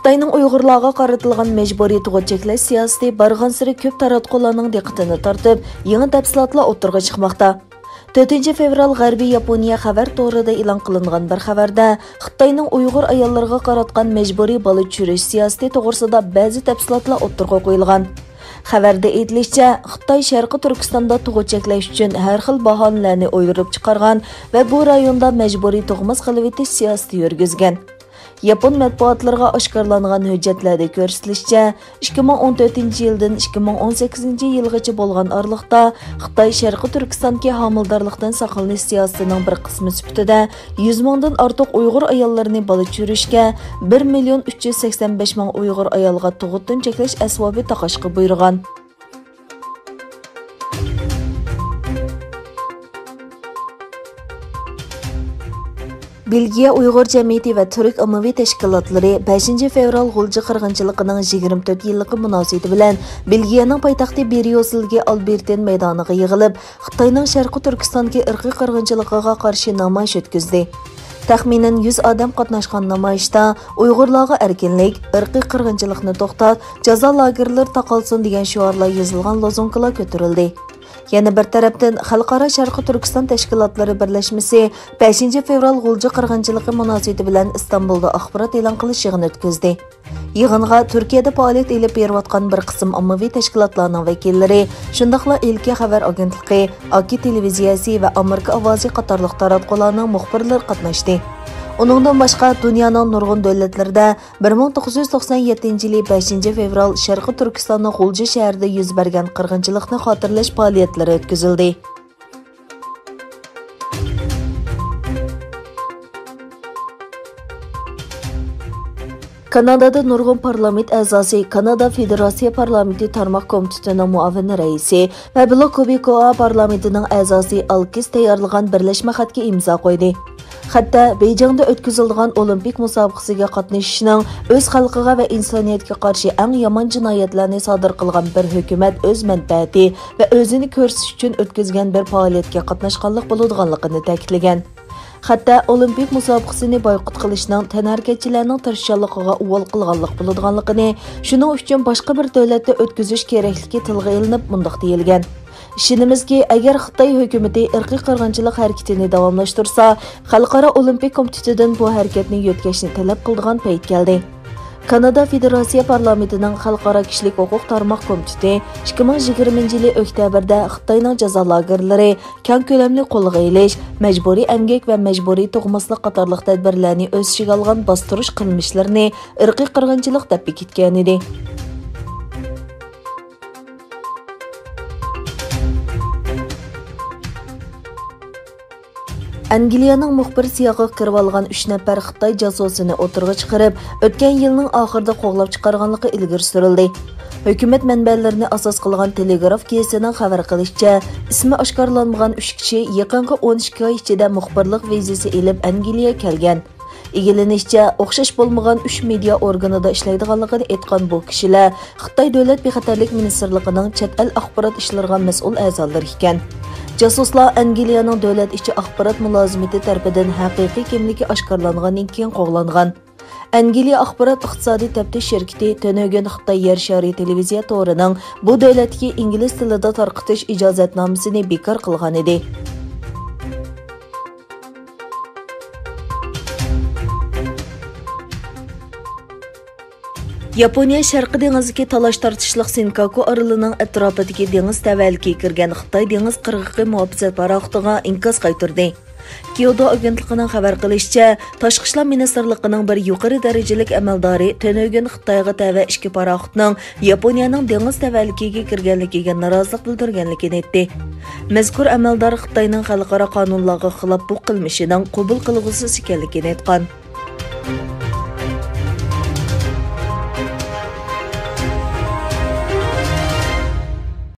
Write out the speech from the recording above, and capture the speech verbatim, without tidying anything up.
خىتاينىڭ ئۇيغۇرلارغا قارىتىلغان مەجبۇرىي تۇغۇت چەكلەش سىياسىتى بارغانسېرى كۆپ تاراتقۇلارنىڭ دىققىتىنى تارتىپ، يېڭى تەپسىلاتلار ئوتتۇرىغا چىقماقتا. تۆتىنچى فېۋرال غەربىي ياپونىيە خەۋەر تورىدا ئېلان قىلىنغان بىر خەۋەردە، خىتاينىڭ ئۇيغۇر ئاياللىرىغا قاراتقان مەجبۇرىي بالا چۈشۈرۈش سىياسىتى توغرىسىدا بەزى تەپسىلاتلار ئوتتۇرىغا قويۇلغان. خەۋەردە ئېيتىلىشىچە، خىتاي شەرقىي تۈركىستاندا تۇغۇت چەكلەش ئۈچۈن ھەر خىل باھانىلەرنى ئويدۇرۇپ چىقارغان ۋە بۇ رايوندا مەجبۇرىي تۇغماس قىلىۋېتىش سىياسىتى يۈرگۈزگەن. ياپون مەتبۇئاتلىرىغا ئاشكارىلانغان ھۆججەتلەردە كۆرسىتىلىشىچە، ئىككى مىڭ ئون تۆتىنچى يىلدىن ئىككى مىڭ ئون سەككىزىنچى يىلغىچە بولغان ئارىلىقتا خىتاي شەرقىي تۈركىستاندىكى ھامىلىدارلىقتىن ساقلىنىش سىياسىتىنىڭ بىر قىسمى سۈپىتىدە يۈز مىڭدىن ئارتۇق ئۇيغۇر ئاياللىرىنى بالا چۈشۈرۈشكە، بىر مىليون ئۈچ يۈز سەكسەن بەش مىڭ ئۇيغۇر ئايالغا تۇغۇتتىن چەكلەش ئەسۋابى تاقاشقا بۇيرۇغان. بېلگىيە ئۇيغۇر جەمئىيىتى ۋە تۈرك ئاممىۋى تەشكىلاتلىرى بەشىنچى فېۋرال غۇلجا قىرغىنچىلىقىنىڭ يىگىرمە تۆت يىللىقى مۇناسىۋىتى بىلەن بېلگىيەنىڭ پايتەختى بريۇسسېلدىكى ئالبېرتىن مەيدانىغا يىغىلىپ، خىتاينىڭ شەرقىي تۈركىستاندىكى ئىرقىي قىرغىنچىلىقىغا قارشى نامايىش ئۆتكۈزدى. تەخمىنەن يۈز ئادەم قاتناشقان نامايىشتا ئۇيغۇرلارغا ئەركىنلىك، ئىرقىي قىرغىنچىلىقنى توختات، جازا لاگېرلىرى تاقالسۇن دېگەن شوئارلار يېزىلغان لوزۇنكىلار كۆتۈرۈلدى. يەنە بىر تەرەپتىن، خەلقئارا شەرقىي تۈركىستان تەشكىلاتلىرى بىرلەشمىسى بەشىنچى فېۋرال غۇلجا قىرغىنچىلىقى مۇناسىۋىتى بىلەن ئىستانبۇلدا ئاخبارات ئېلان قىلىش يىغىنى ئۆتكۈزدى. يىغىنغا تۈركىيەدە پائالىيەت ئېلىپ بېرىۋاتقان بىر قىسىم ئاممىۋى تەشكىلاتلارنىڭ ۋەكىللىرى، شۇنداقلا ئىلكە خەۋەر ئاگېنتلىقى، ئاكى تېلېۋىزىيەسى ۋە ئامېرىكا ئاۋازى قاتارلىق تاراتقۇلارنىڭ مۇخبىرلىرى قاتناشتى. ئۇنىڭدىن باشقا، دۇنيانىڭ نۇرغۇن دۆلەتلىرىدە بىر مىڭ توققۇز يۈز توقسان يەتتىنچى يىلى بەشىنچى فېۋرال شەرقىي تۈركىستاننىڭ غۇلجا شەھىرىدە يۈز بەرگەن قىرغىنچىلىقنى خاتىرىلەش پائالىيەتلىرى ئۆتكۈزۈلدى. كانادادا نۇرغۇن پارلامېنت ئەزاسى، كانادا فېدېراتسىيە پارلامېنتى تارماق كومىتېتىنىڭ مۇئاۋىن رەئىسى ۋە بلوك كوبىكوئا پارلامېنتىنىڭ ئەزاسى ئالكىس تەييارلىغان بىرلەشمە خەتكە ئىمزا قويدى. خەتتە بېيجىڭدا ئۆتكۈزۈلىدىغان ئولىمپىك مۇسابىقىسىگە قاتنىشىشنىڭ ئۆز خەلقىگە ۋە ئىنسانىيەتكە قارشى ئەڭ يامان جىنايەتلەرنى سادىر قىلغان بىر ھۆكۈمەت ئۆز مەنپەئەتى ۋە ئۆزىنى كۆرسىتىش ئۈچۈن ئۆتكۈزگەن بىر پائالىيەتكە قاتناشقانلىق بولىدىغانلىقىنى تەكىتلىگەن. خەتتە ئولىمپىك مۇسابىقىسىنى بايقۇت قىلىشنىڭ تەنھەرىكەتچىلەرنىڭ تىرىشچانلىقىغا ئۇۋال قىلغانلىق بولىدىغانلىقىنى، شۇنىڭ ئۈچۈن باشقا بىر دۆلەتتە ئۆتكۈزۈش كېرەكلىكى تىلغا ئېلىنىپ، مۇنداق دېيىلگەن: ئىشىنىمىزكى، ئەگەر خىتاي ھۆكۈمىتى ئىرقىي قىرغىنچىلىق ھەرىكىتىنى داۋاملاشتۇرسا، خەلقئارا ئولىمپىك كومىتېتىدىن بۇ ھەرىكەتنى يۆتكەشنى تەلەپ قىلىدىغان پەيت كەلدى. كانادا فېدېراتسىيە پارلامېنتىنىڭ خەلقئارا كىشىلىك ھوقۇق تارماق كومىتېتى ئىككى مىڭ يىگىرمىنچى يىلى ئۆكتەبىردە خىتاينىڭ جازا لاگېرلىرى، كەڭ كۆلەملىك قولغا ئېلىش، مەجبۇرىي ئەمگەك ۋە مەجبۇرىي تۇغماسلىق قاتارلىق تەدبىرلەرنى ئۆز ئىچىگە ئالغان باستۇرۇش قىلمىشلىرىنى ئىرقىي قىرغىنچىلىق دەپ بېكىتكەنىدى. ئەنگلىيەنىڭ مۇخبىر سىياقىغا كىرىۋالغان ئۈچ نەپەر خىتاي جاسۇسىنى ئوتتۇرىغا چىقىرىپ، ئۆتكەن يىلنىڭ ئاخىرىدا قوغلاپ چىقارغانلىقى ئىلگىرى سۈرۈلدى. ھۆكۈمەت مەنبەلىرىنى ئاساس قىلغان تېلېگراف گېزىتىنىڭ خەۋەر قىلىشىچە، ئىسمى ئاشكارىلانمىغان ئۈچ كىشى يېقىنقى ئون ئىككى ئاي ئىچىدە مۇخبىرلىق ۋىزىسى ئېلىپ ئەنگلىيەگە كەلگەن. ئىگىلىنىشىچە، ئوخشاش بولمىغان ئۈچ مېدىيا ئورگىنىدا ئىشلەيدىغانلىقىنى ئېيتقان بۇ كىشىلەر خىتاي دۆلەت بىخەتەرلىك مىنىستىرلىقىنىڭ چەت ئەل ئاخبارات ئىشلىرىغا مەسئۇل ئەزالىرى ئىكەن. جاسۇسلار ئەنگلىيەنىڭ دۆلەت ئىچى ئاخبارات مۇلازىمىتى تەرىپىدىن ھەقىقىي كىملىكى ئاشكارىلانغاندىن كېيىن قوغلانغان. ئەنگلىيە ئاخبارات ئىقتىسادىي تەپتىش شىركىتى تۈنۈگۈن خىتاي يەر شارى تېلېۋىزىيە تورىنىڭ بۇ دۆلەتتىكى ئىنگلىز تىلىدا تارقىتىش ئىجازەتنامىسىنى بىكار قىلغانىدى. ياپونىيە شەرقىي دېڭىزدىكى تالاش-تارتىشلىق سىنكاكۇ ئارىلىنىڭ ئەتراپىدىكى دېڭىز تەۋەلىكىگە كىرگەن خىتاي دېڭىز قىرغىقى مۇھاپىزەت پاراخوتىغا ئىنكاس قايتۇردى. كيودو ئاگېنتلىقىنىڭ خەۋەر قىلىشىچە، تاشقى ئىشلار مىنىستىرلىقىنىڭ بىر يۇقىرى دەرىجىلىك ئەمەلدارى تۈنۈگۈن خىتايغا تەۋە ئىككى پاراخوتنىڭ ياپونىيەنىڭ دېڭىز تەۋەلىكىگە كىرگەنلىكىگە نارازىلىق بىلدۈرگەنلىكىنى ئېيتتى. مەزكۇر ئەمەلدار خىتاينىڭ خەلقئارا قانۇنلارغا خىلاپ بۇ قىلمىشىنىڭ قوبۇل قىلغۇسىز ئىكەنلىكىنى ئېيتقان.